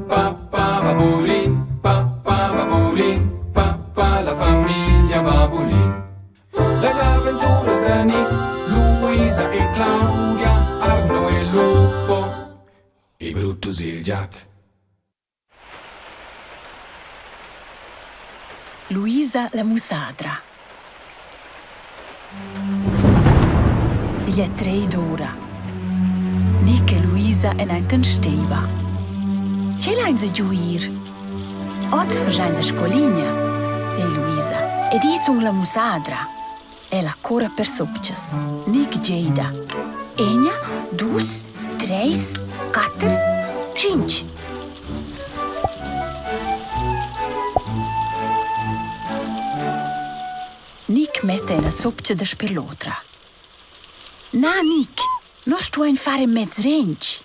pa pa babulin, pa pa babulin, pa pa la famiglia babulin. Las aventuras da Nick, Luisa e Claudia, Arno e Lupo e Brutus il giat. Luisa la mussadra. Igl è trei d'ura. Nic e Luisa èn ainten steiva. Tge lainsa giu ir? Oz faschainsa scoligna, dei Luisa. Ed i sun la mussadra. Ella curra per sopchas. Nic geida. Egna, dus, treis, quatter, tschintg. Nic metta ina sopcha dasper l'otra. Na, Nic, nus stuein far in mez rentg.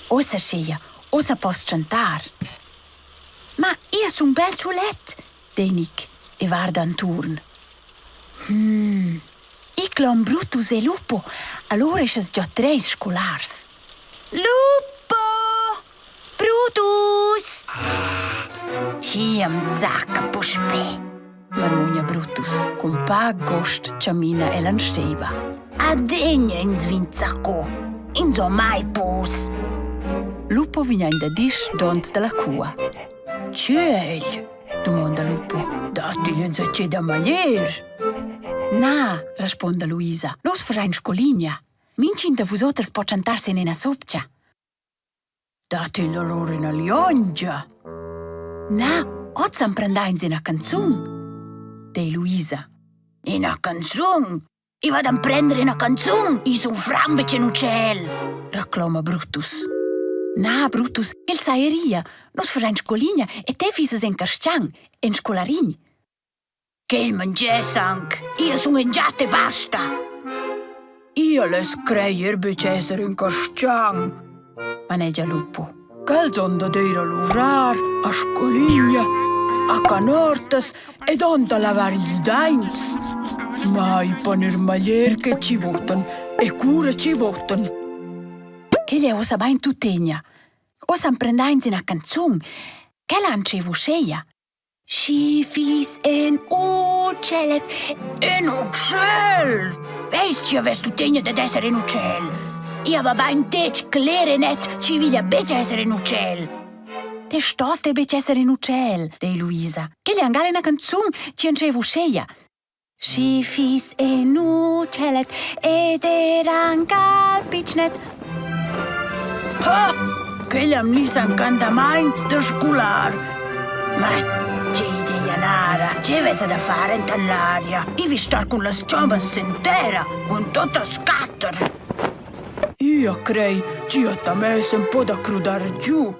Ussa scheia, ussa poss chantar. Ma ia sun bel sulet, dei Nic e varda anturn. Hmm, igl hom Brutus e Lupo, allura eschas giò treis scolars. Lupo! Brutus! Chi am zacca puspè? marmugna Brutus. Cun pac gost chamina el an steiva. Adegna ins vin zacco. Ins ho mai pos. Lupo vigna in da disch dont dalla cua. Tschegl? dumonda Lupo. Dattigl insatgè da maglier? Na, rasponda Luisa, nus farein scoligna. Minchin da vus oters po chantar sin ina sopcha. Dattigl allura ina liongia? Na, oz emprendains ina canzun, dei Luisa. Ina canzun? I va d'emprender ina canzun, i sun franc betg in utschel, recloma Brutus. Na, Brutus, el saeria. Nus farein scoligna e te fisas en carstgaun, en scolarin. Quel mangess anc. Io sun in giat e basta. Io less crajer betg esser ün carstgaun, manegia Lupo. Quels han dad ir a luvrar, a scoligna, a canortas ed han da lavar ils daints. Ma i pon ir meglier che chi votan e cura chi votan. Quel è ussa bain tuttegna. Ussa emprendains ina canzun. Quella antscheva uscheia. Schi fiss in utschellet, in utschel! Veis ti avess tuttegna dad esser in utschel? Ia va bain detg cler e net chi viglia betg esser in utschel. Te stost er betg esser in utschel, dei Luisa. Quella è angal ina canzun chi antscheva uscheia. Schi fiss in utschellet ed era angal pitschnet. Ha! Quella am gnüss incantamaint da sgular. Ma che idea nara! Che vessa da far enten l'aria? I vi star cun las chambas sin terra, cun tuttas quatter. Ia crei ch'ia ta mess ün po da crudar giù.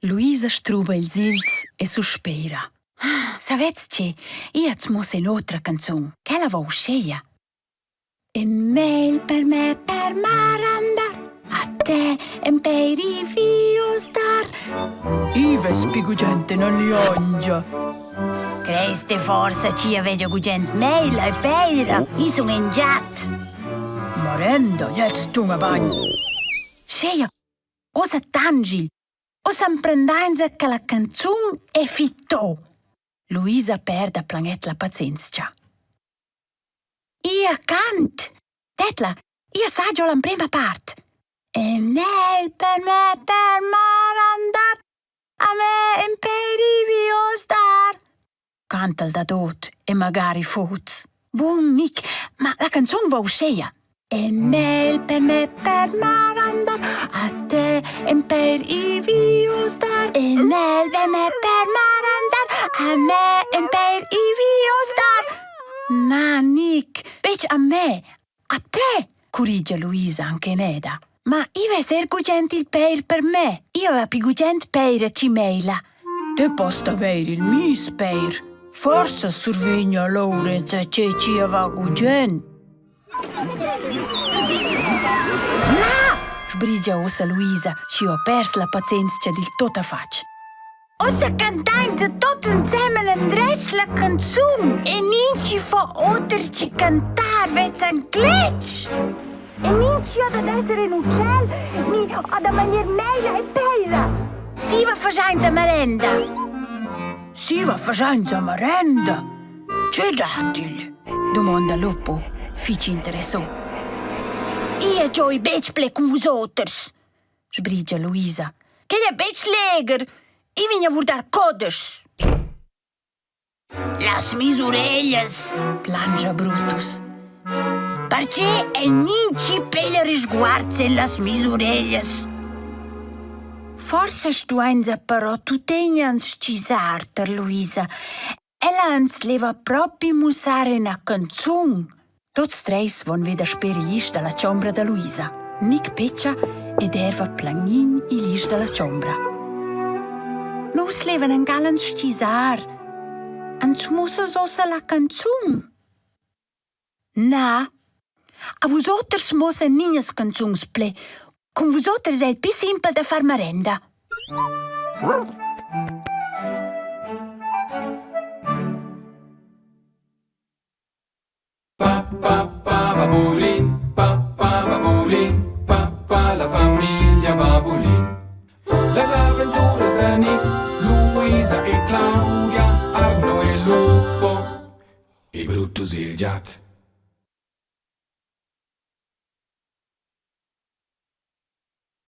Luisa struba ils îls e suspira. Savez tge? Ia at muss in'otra canzun. Quella va uscheia. In mail per me per mar andar, a te en per i vio star. I vess pi gugent ina liongia. Creis te forsa ch'ia vegia gugent meila e peira? I sun in giat. Marenda, jetzt tunga bagn. Scheia, Ussa tangil! Ussa emprendainsa che la canzun è fitto. Luisa perda planet la pazienzia. Ia cant! Tetla, ia sa giò l'emprema part. E nel per me per mar andar, a me impedivio star. Cantal da dot e magari fuz. Bun Nic, ma la canzun va uscheia. E mel per me per mar andar, a te en per i vio star. E mel per me per mar andar, a me en per i vio star. Na, Nic, betg a me, a te, currigia Luisa anche neda. Ma i vess er gugent il peir per me. Io aveva pi gugent peira ci meila. Te post aveir il mis peir. Forsa survegna Lorenz che ci ava gugent. Na! sbrigia ussa Luisa, ci ho pers la pazienzia dil tuttafatg. Ussa cantainsa tuts ensemen endretg la canzun e ninchi fa oter che cantar vezza cletg. E minchi ha dad esser ün utschel ni ha da maglier meila e peira. Siva faschainsa marenda. Siva faschainsa marenda? Che datigl? Dumonda Lupo, fich interessò. Ia gioi betg ple cun vus oters, sbrigia Luisa. Quel è betg legher. I vegn a vurdar codeschs. Las misureglias, plangia Brutus. Perche el minchi peglia risguards en las misureglias. Forsa stuainsa però tuttegna ans stgisar tar Luisa. Ella ans leva propi mussar ina canzun. Tots treis von veda sper igl isch dalla chombra da Luisa. Nic petscha ed erva plagnin igl isch dalla chombra. Nus levan angal ans stgisar. Ans mussas ossa la canzun? Na. A vus oters muossa ninas canzuns ple. Cun vus oters è il pli simpel da far marenda. Pa pa pa babulin, pa pa babulin, pa pa la famiglia Babulin. Las aventuras da Nick, Luisa e Claudia, Arno e Lupo e Brutus il giat.